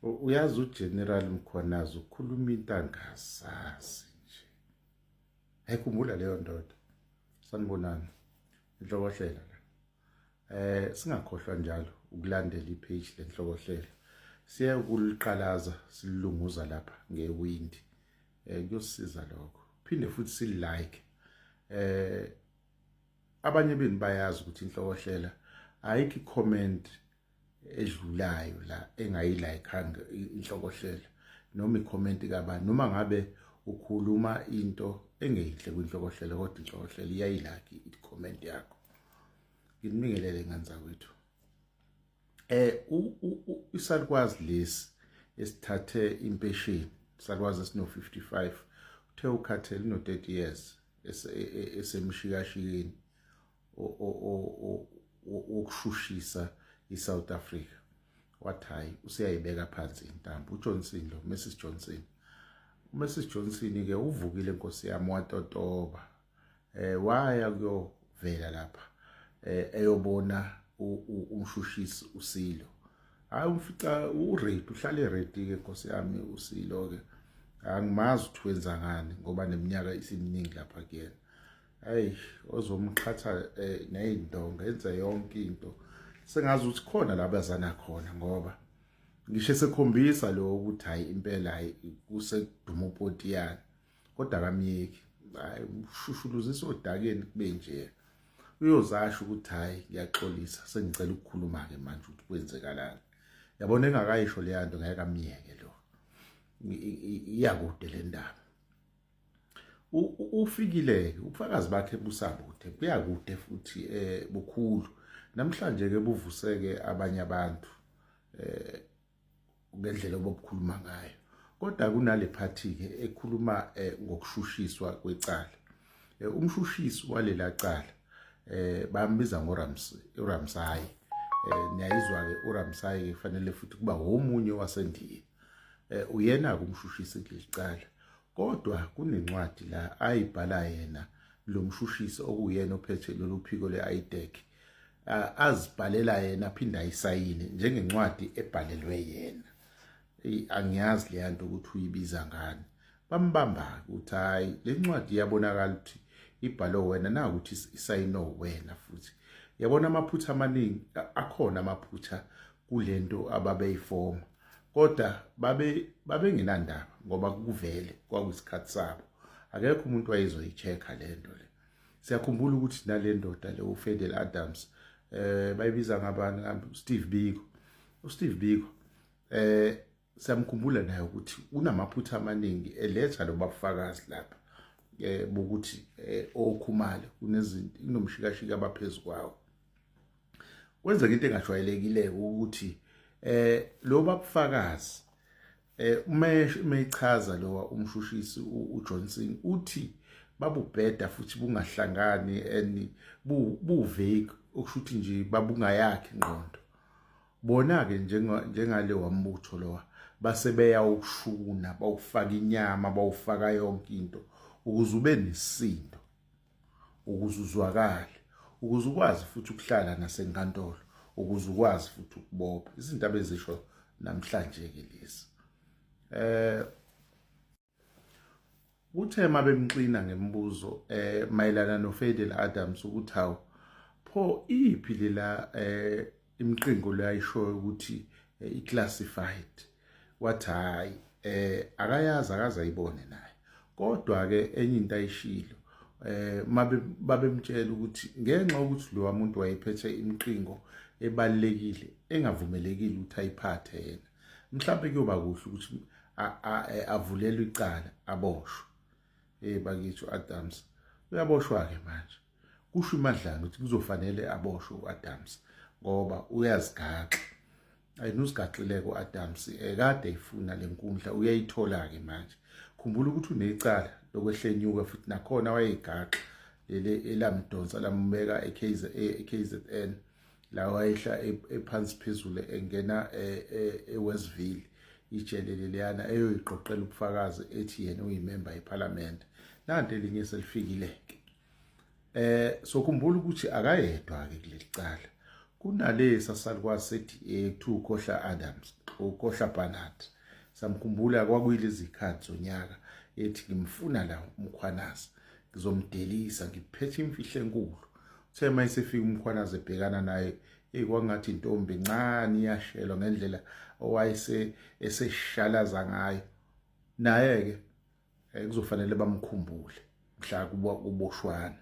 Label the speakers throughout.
Speaker 1: Uyazi uGeneral Mkhwanazi ukhuluma into angazazi nje. Ayikhumbula leyo ndoda. Sanibonani. Inhlokohlela la. Singakhohlwa njalo ukulandela ipage lenhlokohlela. Siye ukuliqalaza silunguza lapha ngewindi. Kuyosiza lokho. Phinde futhi silike. Abanye benu bayazi ukuthi inhlokohlela ayikho i-comment edlulayo la engayilayikhanga inhlokohlela noma i-comment kabani, noma ngabe ukhuluma into engeyinhle kwinhlokohlela, kodwa inhlokohlela iyayilike i-comment yakho. Nginibingelele ngane zakwethu. Isalukwazi lesi esithathe impesheni, isalukwazi esino 55, uthe ukhathele uno 30 years esemshikashikeni wokushushisa iSouth Africa, wathi hayi, useyayibeka phansi intambo. uJohnson lo, Mrs Johnson, uMrs Johnson ke uvukile, nkosi yami, watotoba waya kuyovela lapha eyobona umshushisi uSilo. Hayi, umfica uready, uhlale ready ke, nkosi yami, uSilo ke. Angimazi ukuthi wenza ngani ngoba neminyaka isiminingi lapha kuyena. Hayi, ozomqhatha nezindonga, enze yonke into, sengazi ukuthi khona la bazana khona, ngoba ngisho sekhombisa lo ukuthi hayi, impela hayi, kusekuduma upotiyana, kodwa akamyeki. Hayi, ushushuluzisa odakeni kube nje uyozasho ukuthi hayi, ngiyaxolisa, sengicela ukukhuluma ke manje ukuthi kwenzekalani. Yabona, engakayisho leya nto, ngeke amyeke lo. Iyakude le ndaba. Ufikile, ubufakazi bakhe busabude, buyakude futhi bukhulu. Namhlanje ke buvuseke abanye abantu ngendlela obobukhuluma ngayo, kodwa kunale part ke ekhuluma ngokushushiswa kwecala. Umshushisi walela cala bambiza ngoRams, uRamsai. Niyayizwa ke uRamsai, kufanele futhi kuba womunye waseNdiya. Uyena ke umshushisi kuleli cala, kodwa kunencwadi la ayibhala yena lo mshushisi okuyena ophethe lolu phiko le-IDAC, azibhalela yena, aphinda ayisayine njengencwadi ebhalelwe yena. Angiyazi leya nto ukuthi uyibiza ngani. Bambamba ukuthi hayi, le ncwadi iyabonakala ukuthi ibhalwe wena, na ukuthi isayinwe wena futhi. Yabona, amaphutha amaningi akhona, amaphutha kulento ababeyifoma, kodwa babengenandaba ngoba kuvele kwakuyisikhathi sabo, akekho umuntu wayezoyi-check-a le nto le. Siyakhumbula ukuthi nale ndoda le, uFadel Adams, bayibiza ngabani, Steve Biko, uSteve Biko, siyamkhumbula naye ukuthi unamaphutha amaningi eletha lo babufakazi lapha bokuthi okhumalo kunezinto, kunomshikashika abaphezulu kwawo. Kwenzeka into engajwayelekile ukuthi lo babufakazi, uma echaza lo umshushisi uJohnson, uthi babubheda futhi bungahlangani and bu vague, okusho ukuthi nje babungayakhi ingqondo. Bona ke njengale wambutho lo base beyawushuna, bawufaka inyama, bawufaka yonke into ukuze ube nesindo, ukuze uzwakale, ukuze ukwazi futhi ukuhlala nasenkantolo, ukuze ukwazi futhi ukubopha. Izinto abezisho namhlanje ke lezi. Kuthe mabemxina ngemibuzo mayelana noFadel Adams ukuthi hawu pho, iphi lela imiqingo leyayishoyo ukuthi i-classified, wathi hayi, akayazi, akaze ayibone naye. Kodwa ke enye into ayishilo, mabe babemtshela ukuthi ngenxa yokuthi lo muntu wayephethe imiqingo ebalekile engavumelekile ukuthi ayiphathe yena, mhlawumbe kuyoba kuhle ukuthi avulelwe icala, aboshwe. Bakithi, uAdams uyaboshwa ke manje. Kusho iMadlanga ukuthi kuzofanele aboshwe uAdams ngoba uyazigaxa. Ayina, usigaxile uAdams, ekade ifuna lenkundla, uyayithola ke manje. Khumbula ukuthi unecala lokwehlenyuka futhi, nakhona wayeyigaxa leli elamdonsa lambeka eKZN, la wayehla ephansi phezulu engena eWestville, ijele leliyana, eyoyiqoqela ubufakazi ethi yena uyimember yeParliament. Nanti elinye selifikile ke. So khumbula ukuthi akayedwa ke kuleli cala. Kunalesa salukwazi seDA kuthiwa uKohla Adams, uKohla Barnard. Samkhumbula kwakuyilezi zikhathi zonyaka ethi ngimfuna la uMkhwanazi, ngizomdelisa, ngiphethe imfihlo enkulu. Uthe uma esefika uMkhwanazi ebhekana naye, eyi kwangathi intombi encane iyashelwa ngendlela owayese eseshalaza ngayo. Naye-ke kuzofanele bamkhumbule mhla kuboshwana.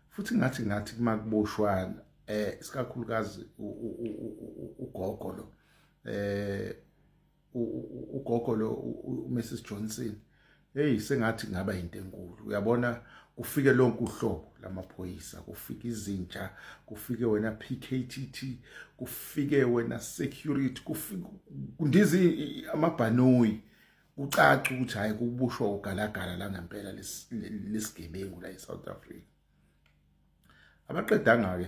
Speaker 1: Futhi ngathi kuma kuboshwana isikakhulukazi ugogo lo ugogo lo uMrs Johnson, hey sengathi kungaba into enkulu. Uyabona kufike lonke uhlobo lamaphoyisa, kufike izinja, kufike wena PKTT, kufike wena security, kufike kundiza amabhanoyi, kucaca ukuthi hayi kubushwa ugalagala la ngempela lesigebengu la eSouth Africa. Abaqedanga ke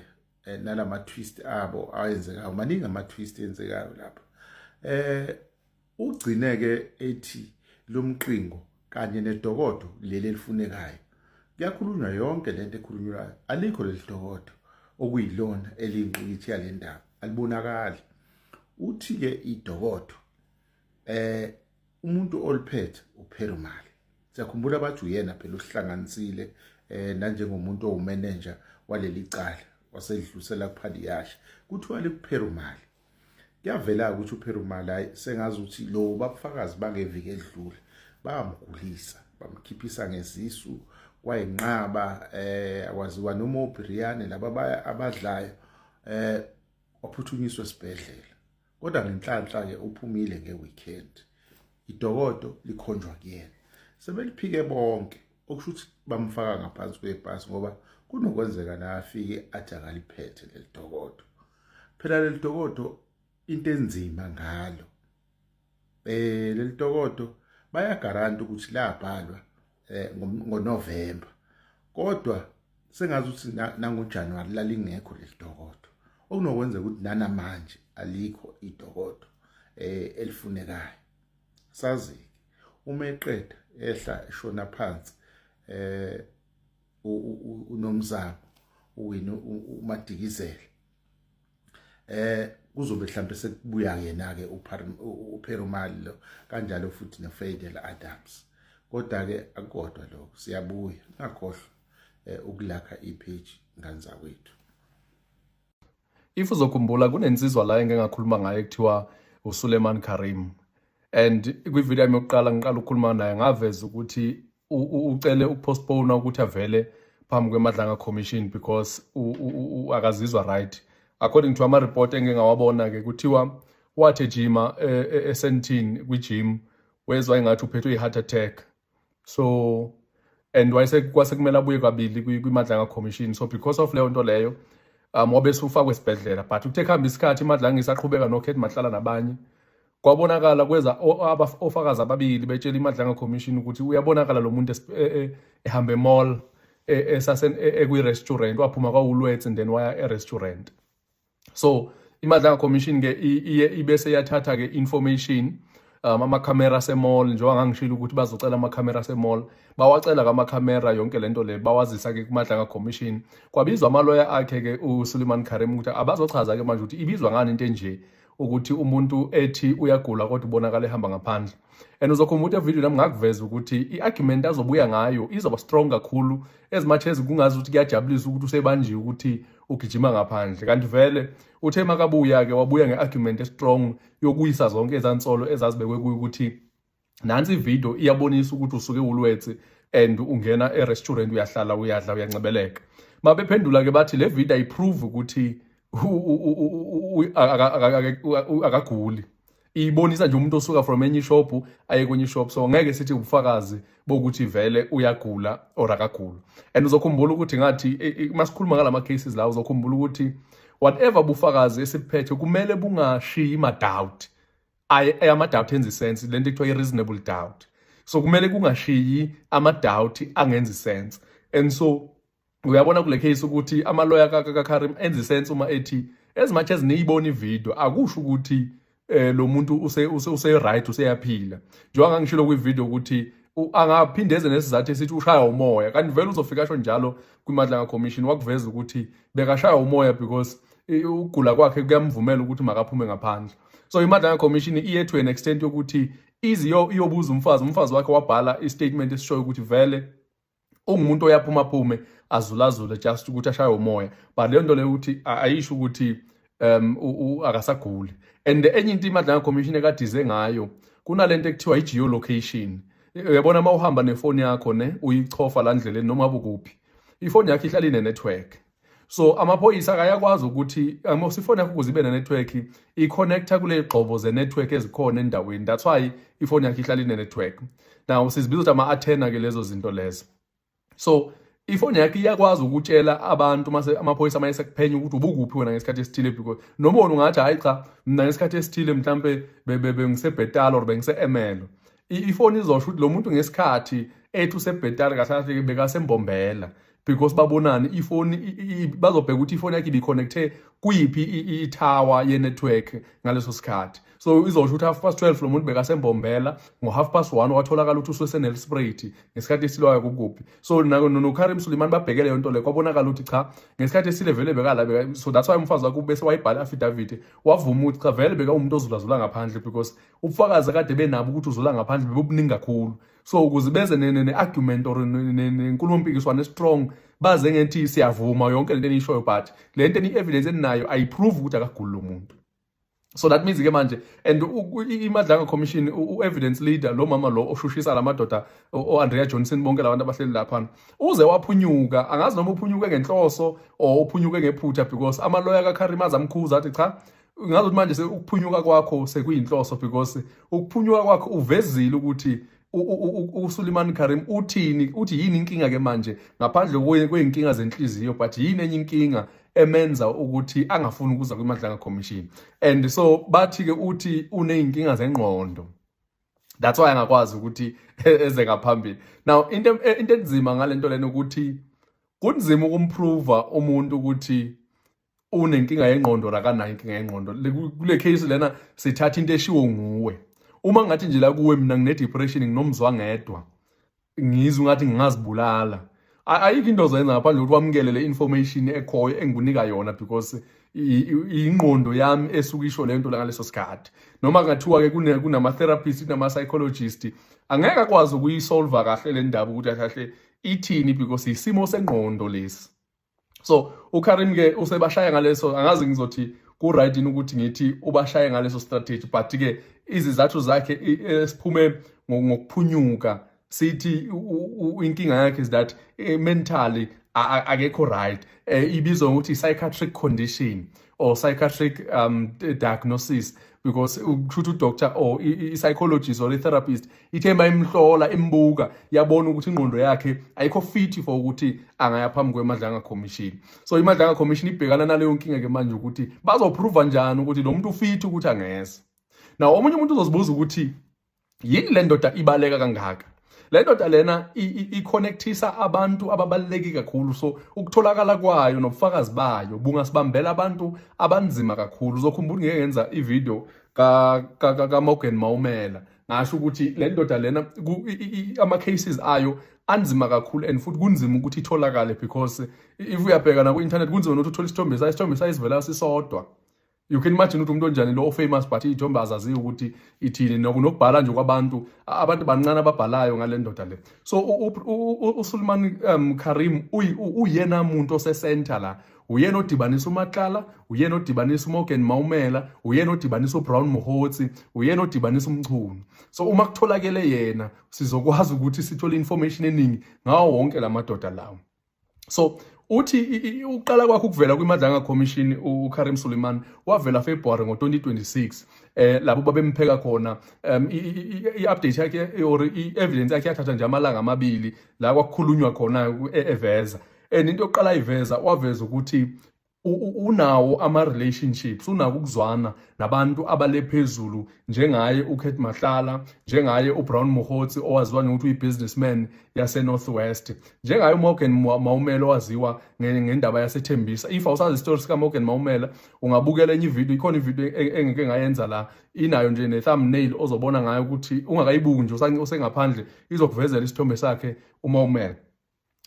Speaker 1: nalama twist abo ayenzekayo, maningi ama twist enzekayo lapha. Ugcine ke ethi lomqingo kanye nedokodo leli elifunekayo. Kuyakhulunywa yonke lento ekhulunywayo, alikho leli dokodo okuyilona eliyingqikithi yale ndaba, alibonakali. Uthi ke idokodo umuntu oliphethe uPerumal. Siyakhumbula bathi uyena phela uhlanganisile nanjengomuntu owumanager waleli cala wasedlulisela kuPadayachee, kuthiwa likuPerumal. Kuyavela ukuthi uPerumal hayi sengazi ukuthi lo babufakazi bangeviki edlule bamgulisa, bamkhiphisa ngezisu kwayinqaba, akwaziwa noma obiryani laba abadlayo, waphuthunyiswa esibhedlela. Kodwa ngenhlanhla ke uphumile ngeweekend, idokodo likhonjwa kuyena. Sebeliphike bonke, okusho ukuthi bamfaka ngaphansi kwebhasi ngoba kunokwenzeka na afike athi akaliphethe leli dokodo. Phela leli dokodo into enzima ngalo, leli dokodo bayagaranta ukuthi labhalwa ngoNovember, kodwa sengazi ukuthi nangoJanuary lalingekho leli dokodo. Okunokwenzeka ukuthi nanamanje alikho idokodo elifunekayo. Sazi uma eqeda ehla eshona phansi unomzamo uwini uMadikizela, kuzobe mhlambe sekubuya yena ke uPerumal lo, kanjalo futhi noFadel Adams. Kodwa ke akukodwa lokho, siyabuya, ungakhohlwa ukulakha ipage ngane zakwethu.
Speaker 2: If uzokhumbula kunensizwa la engike ngakhuluma ngaye kuthiwa uSuleiman Karim, and kwivideo yami yokuqala ngiqala ukukhuluma naye ngaveza ukuthi ucele ukupostpone ukuthi avele phambi kweMadlanga Commission because akazizwa right. According to ama-report engike ngawabona-ke, kuthiwa wathi ejima eSandton kwi-gym wezwa engathi uphethwe i-heart attack, so and wayese kwase kumele abuye kabili kwiMadlanga Commission. So because of leyo nto leyo wabe usufakwe esibhedlela, but kuthe kuhamba isikhathi iMadlanga isaqhubeka noCat Matlala nabanye, kwabonakala kweza ofakazi ababili betshela iMadlanga Commission ukuthi uyabonakala lo muntu ehambe emall, ekwi-restaurant, waphuma kwaWoolworths and then waya e-restaurant. So iMadlanga Commission ke iye ibese yathatha ke information, amakhamera asemall, njengoba ngangishilo ukuthi bazocela amakhamera asemall, bawacela kamakhamera yonke lento le, bawazisa ke kuMadlanga Commission. Kwabizwa amaloya akhe ke uSuleiman Karim ukuthi abazochaza ke manje ukuthi ibizwa ngani into enje ukuthi umuntu ethi uyagula kodwa ubonakala ehamba ngaphandle. And uzokhumbula ukuthi evideo nami ngakuveza ukuthi i-argument azobuya ngayo izoba strong kakhulu, as much as kungazi ukuthi kuyajabulisa ukuthi usebanjiwe ukuthi ugijima ngaphandle, kanti vele uthe makabuya ke wabuya nge-argument estrong yokuyisa zonke ezansolo ezazibekwe kuyo, ukuthi nansi ivideo iyabonisa ukuthi usuke eWoolworths and ungena e-restaurant, uyahlala, uyadla, uyancebeleka. Mabephendula ke bathi le video ayiprove ukuthi akaguli, ibonisa nje umuntu osuka from enye ishop aye kwenye ishop, so ngeke sithi ubufakazi bokuthi vele uyagula or akagula. And uzokhumbula ukuthi ngathi masikhuluma ngalama cases la, uzokhumbula ukuthi whatever bufakazi esiphethe kumele bungashiyi ma doubt, ama doubt enza sense, lento ekuthiwa i-reasonable doubt. So kumele kungashiyi ama doubt angenzi sense. And so uyabona kule case ukuthi amaloya kaKarim enza sense uma ethi as much as niyibona ivideo akusho ukuthi lo muntu use right, useyaphila. Njengoba ngangishilo kwivideo ukuthi angaphindeze nesizathu esithi ushaya umoya, kanti vele uzofika asho njalo kwiMadlanga Commission, wakuveza ukuthi bekashaya umoya because Ukugula kwakhe kuyamvumela ukuthi makaphume ngaphandle. So iMadlanga Commission iye to an extent yokuthi ize iyobuza umfazi. Umfazi wakhe wabhala i-statement esishoyo ukuthi vele ungumuntu oyaphuma phume azulazule just ukuthi ashaye umoya, but leyo nto leyo ukuthi ayisho ukuthi akasaguli. And enye into iMadlanga Commission ekadize ngayo, kunalento ekuthiwa i-geolocation. Uyabona, uma uhamba nefoni yakho ne uyichofa la ndleleni, noma ngabe ukuphi, ifoni yakho ihlala ine-network. So amaphoyisa akayakwazi ukuthi ifoni yakho ukuze ibe ne-network i-connecta kule gxobo ze-network ezikhona endaweni. That's why ifoni yakho ihlala ine-network. Now sizibiza ukuthi ama-antenna-ke lezo zinto lezo. So ifoni yakhe iyakwazi ukutshela abantu mase amaphoyisa maye sekuphenya ukuthi ubukuphi wena ngesikhathi esithile, because noma wona ungathi, "Hayi cha, mina ngesikhathi esithile mhlambe bengiseBethal or bengise-Ermelo," ifoni izosho ukuthi lo muntu ngesikhathi ethi useBethal, kahle kahle bekaseMbombela, because babonani ifoni bazobheka ukuthi ifoni yakhe ibi-connecte kuyiphi i-tower ye-network ngaleso sikhathi. So izosho ukuthi 12:30 lo muntu bekaseMbombela, ngo-1:30 watholakala ukuthi useseNelspruit, ngesikhathi esilwayo kukuphi. So noKarim Suliman babheke leyo nto leyo, kwabonakala ukuthi cha, ngesikhathi esile vele bekala beka. So that's why umfazi wakhe bese wayibhala i-affidavit, wavuma ukuthi cha, vele bekawumuntu ozulazula ngaphandle, because ubufakazi kade benabo ukuthi uzula ngaphandle bebubuningi kakhulu. So ukuze beze ne-argument or nenkulumo-mpikiswano e-strong, baze ngethi, "Siyavuma yonke lento eniyishoyo, but le nto i-evidence eninayo ayi-prove ukuthi akaguli lo muntu." So that means ke manje and iMadlanga Commission, u-evidence leader lo mama lo oshushisa lamadoda, o-Andrea Johnson, bonke labantu abahleli laphana, uze waphunyuka. Angazi noma uphunyuke ngenhloso or uphunyuke ngephutha, because amaloya kaKarim azamkhuza athi, "Cha, ngazi ukuthi manje ukuphunyuka kwakho sekuyinhloso, because ukuphunyuka kwakho uvezile ukuthi uSuliman Karim uthini, uthi yini inkinga ke manje ngaphandle kwey'nkinga zenhliziyo, but yini enye inkinga emenza ukuthi angafuni ukuza kwiMadlanga Commission?" And so bathi-ke uthi uney'nkinga zengqondo, that's why angakwazi ukuthi eze ngaphambili. Now into enzima ngale nto lena ukuthi kunzima ukumprova umuntu ukuthi unenkinga yengqondo or akanayo inkinga yengqondo. Kule case lena sithatha into eshiwo nguwe. Uma ngathi nje la kuwe, "Mina ngine-depression, nginomzwangedwa, ngizwe ngathi ngingazibulala," ayikho into ozoyenza ngaphandle kokuthi wamukele le information ekhoyo engikunika yona, because ingqondo yami esuke isho le nto la ngaleso sikhathi. Noma kungathiwa-ke kunama-therapist, kunama-psychologist, angeke akwazi ukuyisolva kahle le ndaba ukuthi kahle kahle ithini, because isimo sengqondo lesi. So uKarim ke usebashaya ngaleso, angazi ngizothi ku-right yini ukuthi ngithi ubashaye ngaleso strategy, but ke izizathu zakhe esiphume ngokuphunyuka sithi inkinga yakhe is that mentally akekho right. Ibizwa ngokuthi psychiatric condition or psychiatric diagnosis, because kusho udoctor or i-psychologist or i-therapist ithe mayimhlola, imbuka, yabona ukuthi ingqondo yakhe ayikho fit for ukuthi angaya phambi kweMadlanga Commission. So iMadlanga Commission ibhekana naleyo nkinga ke manje ukuthi bazoprova njani ukuthi lo muntu ufit ukuthi angeza. Now omunye umuntu uzozibuza ukuthi yini le ndoda ibaleka kangaka? Le ndoda lena i-connectisa abantu ababaluleki kakhulu, so ukutholakala kwayo nobufakazi bayo bungasibambela abantu abanzima kakhulu. Uzokhumbula ngeke ngenza ivideo ka Morgan Maumela, ngasho ukuthi le ndoda lena ama cases ayo anzima kakhulu and futhi kunzima ukuthi itholakale, because if uyabheka na ku-internet kunzima nokuthi uthole isithombe sayo. Isithombe sayo sivela sisodwa. You can imagine ukuthi umuntu onjani lo famous, but iy'thombe azaziyo ukuthi ithini, nokubhala nje kwabantu, abantu bancane ababhalayo ngale ndoda le. So uSulman Karim uyena muntu osecenter la, uyena odibanisa uMatlala, uyena odibanisa uMorgan Maumela, uyena odibanisa uBrown Mogotsi, uyena odibanisa uMchunu. So uma kutholakele yena, sizokwazi ukuthi sithole information eningi ngawo wonke la madoda lawo. So uthi uqala kwakhe ukuvela kwiMadlanga Commission, uKarim Suleiman wavela February ngo-2026, lapho babempheka khona. I-update yakhe or i-evidence yakhe yathatha nje amalanga amabili la kwakukhulunywa khona eveza. And into yokuqala ayiveza, waveza ukuthi unawo ama-relationships, unako ukuzwana nabantu abale phezulu, njengaye uCat Matlala, njengaye uBrown Mogotsi owaziwa ngokuthi uyi-businessman yase-North West, njengaye uMorgan Maumela owaziwa ngendaba yaseThembisa. If awusazi isitori sikaMorgan Maumela, ungabukela enye ividiyo, ikhona ividiyo engike ngayenza la, inayo nje ne-thumbnail ozobona ngayo ukuthi ungakayibuki nje usengaphandle izokuvezela isithombe sakhe uMaumela.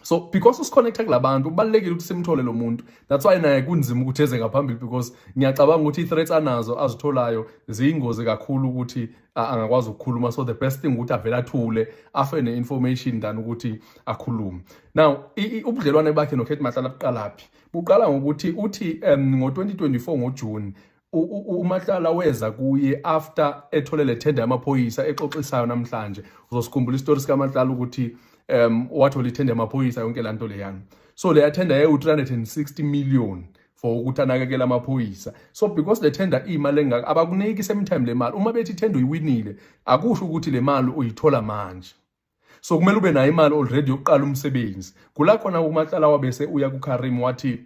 Speaker 2: So because usiconnecta kulabantu, kubalulekile ukuthi simthole lo muntu. That's why naye kunzima ukuthi eze ngaphambili, because ngiyacabanga ukuthi i-threats anazo azitholayo ziyingozi kakhulu ukuthi angakwazi ukukhuluma. So the best thing ukuthi avele athule, afe ne-information than ukuthi akhulume. Now, ubudlelwane bakhe noCat Matlala buqalaphi? Buqala ngokuthi uthi ngo-2024 ngoJune uMatlala weza kuye after ethole le tender yamaphoyisa exoxisayo namhlanje. Uzosikhumbula isitori sikaMatlala ukuthi wathola ithenda yamaphoyisa, yonke laa nto leyana. So leya tender yayiwu-360 million for ukuthi anakekele amaphoyisa. So because le tender iyimali engaka, abakuniki same time le mali. Uma bethi ithenda uyiwinile, akusho ukuthi le mali uyithola manje. So kumele ube nayo imali already yokuqala umsebenzi. Kula khona uMatlala wabese uya kuKarim, wathi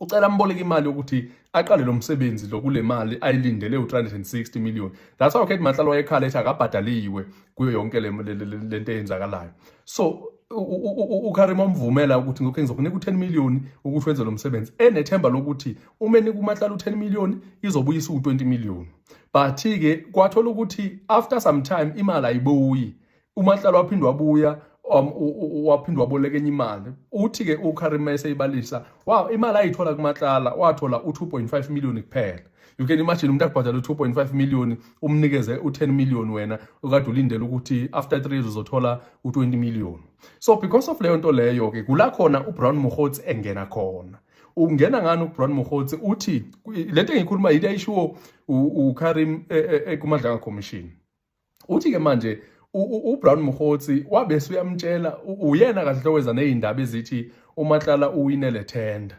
Speaker 2: ucela amboleke imali yokuthi aqale lo msebenzi lo kule mali ayilindele u-360 million. That's why uCat Matlala wayekhala ethi akabhadaliwe kuyo yonke lento eyenzakalayo. So uKarim wamvumela ukuthi ngokho ngizokunika u-10 million ukuthi wenze lo msebenzi, enethemba lokuthi uma enika uMatlala u-10 million izobuyisa u-20 million. But-ke kwathola ukuthi after some time imali ayibuyi. UMatlala waphinde wabuya, waphinde waboleka enye imali. Uthi-ke uKarim eseyibalisa, wow, imali ayithola kuMatlala, wathola u-2.5 million kuphela. You can imagine umuntu akubhadala u-2.5 million, umnikeze u-10 million, wena ukade ulindele ukuthi after 3 years uzothola u-20 million. So because of leyo nto leyo-ke, kula khona uBrown Mogotsi engena khona. Ungena ngani uBrown Mogotsi? Uthi lento engiyikhuluma yinto ayishiwo uKarim kuMadlanga Commission. Uthi-ke manje uBrown Mogotsi wabe usuyamtshela, uyena kahle oweza nezindaba ezithi uMatlala uwine le tender.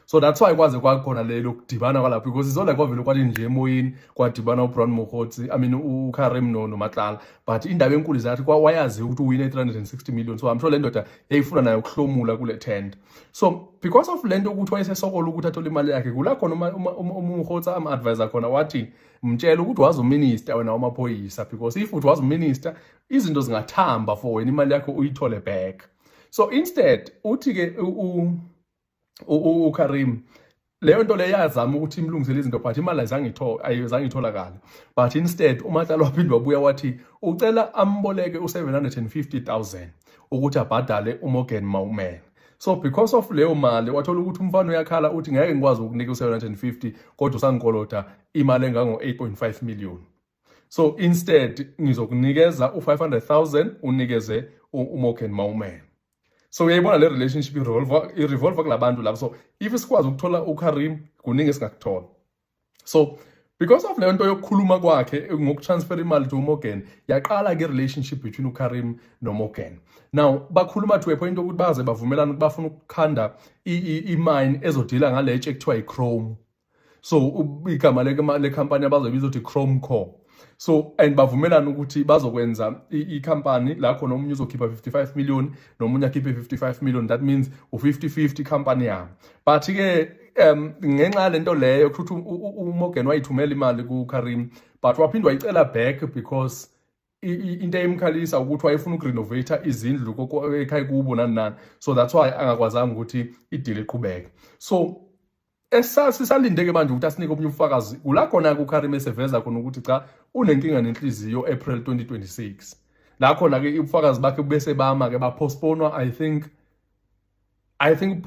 Speaker 2: So that's why kwaze kwakhona lelo kudibana kwalapho, because it's not like kwavele kwathi nje emoyeni kwadibana uBrown Mogotsi, I mean uKarim noMatlala. But indaba enkulu zathi wayazi ukuthi uwine 360 million. So I'm sure le ndoda yayifuna nayo ukuhlomula kule tender. So because of lento ukuthi wayesesokola ukuthi athole imali yakhe, kula khona uMogotsi am-advise khona, wathi mtshela ukuthi wazi uminister wena wamaphoyisa, because if uthi wazi uminister, izinto zingathamba for wena, imali yakho uyithole back. So instead uthi-ke uKarim leyo nto leyo yazama ukuthi imlungisele izinto, but imali ayizange itholakale. But instead uMatlala waphinde wabuya, wathi ucela amboleke u-750,000 ukuthi abhadale uMorgan Maumela. So because of leyo mali, wathola ukuthi umfana uyakhala, uthi ngeke ngikwazi ukunika u-750, kodwa usangikolota imali engango-8.5 million. So instead ngizokunikeza u-500,000, unikeze uMorgan Maumela. So uyayibona le relationship i-revolve kulabantu labo. So if sikwazi ukuthola uKarim, kuningi esingakuthola. So because of leyo nto yokukhuluma kwakhe ngokutransfer imali to uMorgan, yaqala ke relationship between uKarim noMorgan. Now bakhuluma to a point ukuthi baze bavumelana ukuthi bafuna ukukhanda i-mine ezodila ngaletshe ekuthiwa i-chrome. So igama le company abazoyibiza ukuthi Chrome Core. So and bavumelana ukuthi bazokwenza i-company la khona omunye uzokhipha 55 million nomunye akhiphe 55 million. That means u-50-50 company yabo. But ke ngenxa yalento leyo, kusho ukuthi uMorgan wayithumela imali kuKarim, but waphinde wayicela back, because into eyimkhalisa ukuthi wayefuna ukurenovate izindlu ekhaya kubo nani nani. So that's why angakwazanga ukuthi i-deal iqhubeke. So esasisalinde-ke manje ukuthi asinike omunye ubufakazi, kula khona-ke uKarim eseveza khona ukuthi cha, unenkinga nenhliziyo April 2026. La khona-ke ubufakazi bakhe bese bama-ke, bapostponwa. I think